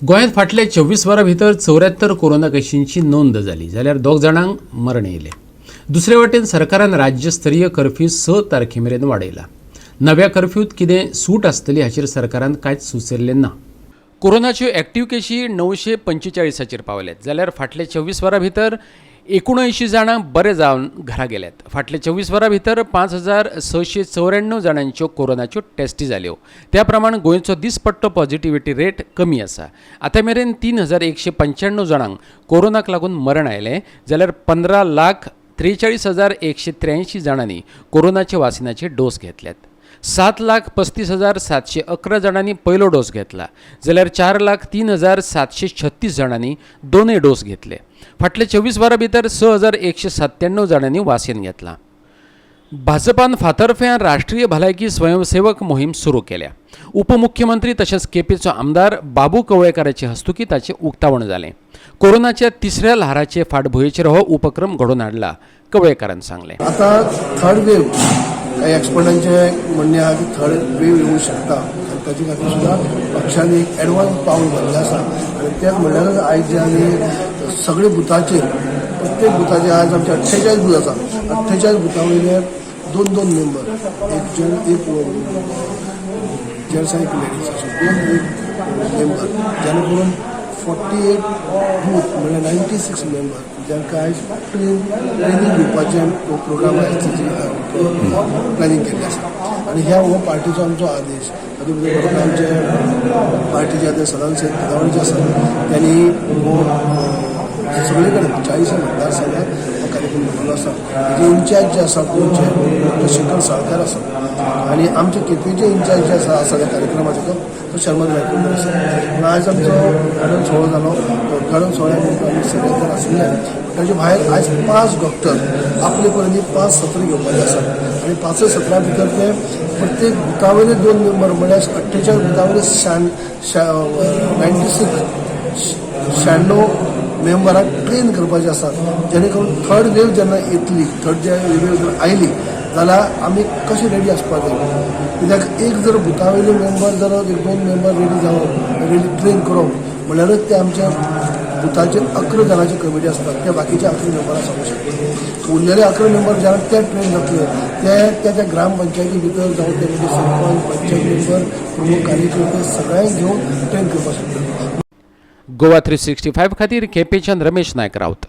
गोंयांत फाटल्या 24 वरां भितर 74 कोरोना केशींची नोंद जाली, जाल्यार दोग जाणांक मरण येयलें. दुसरे वटेन सरकारान राज्यस्तरीय कर्फ्यू 6 तारखे मेरेन वाडयला. नव्या कर्फ्यूत कितें सूट आसतली हाचेर सरकारान कांयच सुचयल्लें ना. कोरोनाच्यो एक्टिव्ह केशी 945चेर पावल्यात, जाल्यार फाटल्या 24 वरां भितर 79 जाणां बरे जावन घरा गेल्यात. फाटल्या 24 वरां भितर 5694 जाणांच्यो कोरोनाच्यो टेस्टी जाल्यो. त्या प्रमाण गोंयचो दिसपट्टो पॉझिटिव्हिटी रेट कमी आसा. आतां मेरेन 3195 जाणांक कोरोनाक लागून मरण आयलें, जाल्यार 15,43,183 जाणांनी कोरोनाच्या वासिनाचे डोस घेतल्यात. 7,35,711 जाणांनी पयलो डोस घेतला, जाल्यार 4,03,736 जाणांनी दोनूय डोस घेतले. फाटल्या 24 वरां भितर 6197 जाणांनी वासीन घेतलां. भाजपान फातर्फ्यां राष्ट्रीय भलायकी स्वयंसेवक मोहीम सुरू केल्या. उपमुख्यमंत्री तशेंच केपेंचो आमदार बाबू कवळेकाराचे हस्तुकीं ताचें उक्तावण जालें. कोरोनाच्या तिसऱ्या ल्हाराचे फाटभुंयेचेर हो उपक्रम घडोवन हाडला, कवळेकारान सांगलें. आता थर्ड वेव, काही एक्सपर्टांचे म्हणणे आहा की थर्ड वेव येवंक शकता आनी ताजे खातीर सुद्दां पक्षान एक एडवान्स पावल भरलें आसा. आनी तेच म्हणल्यारच आयज जे आमी सगळे बुथाचेर, प्रत्येक बुथाचेर, आज आमचे 48 बूथ आसा, 48 बुथा वयले दोन दोन मेंबर, एक जण, एक जेंट्स आनी एक लेडीज, अशे दोन एक मेंबर, जेणे करून 48 बूथ म्हणल्यार 96 मेंबर, जांकां आयज ट्रेनींग दिवपाचें प्रोग्राम आयज तेजी प्लॅनिंग केल्लें आसा. आनी ह्या हो पार्टीचो आमचो आदेश. तातूंत भितर फक्त आमचे पार्टीचे आतां सदांच सदावळ जे आसा, त्यांनी हो सगळे कडेन 40 मतदारसंघात हो कार्यक्रम दवरलो आसा. तेजे इन्चार्ज जे आसा गोंयचे, डॉक्टर शेखर साळकार आसा आनी आमचे केपेंचे इन्चार्ज जे आसा सगळ्या कार्यक्रमाचे, तो शर्मद गायकवाड आसा. पूण आयज आमचो उद्घाटन सुवाळो जालो. तो उद्घाटन सुवाळ्या निमित्त आमी सगळे जाण आशिल्ले. ताचे भायर आयज पांच डॉक्टर आपले पर्यंत पांच सत्र घेवपाचे आसात आनी पांचय सत्रां भितर ते प्रत्येक बुथा वयले दोन मेंबर, म्हणल्यार 48 बुथा वयले 96, 96 मेंबरांक ट्रेन करपाचे आसात, जेणे करून थर्ड वेव जेन्ना येतली, थर्ड जे वेव जर आयली जाल्यार आमी कशें रेडी आसपाक जाय. कित्याक एक जर बुथा वयले मेंबर जर एक दोन मेंबर रेडी जावप, रेडी ट्रेन करप म्हणल्यारच ते आमच्या बुथाचेर 11 जाणांची कमिटी आसतात, त्या बाकीच्या 11 मेंबरां सांगू शकता. उरलेले 11 मेंबर जेन्ना ते ट्रेन जातले, ते त्या त्या ग्रामपंचायती भितर जावं ते म्हणजे सरपंच, पंचायत मेंबर, प्रमुख कार्यकर्ते सगळ्यांक घेवन ट्रेन करपाक शकता. गोवा 365 खातीर केपेच्यान रमेश नायक राऊत.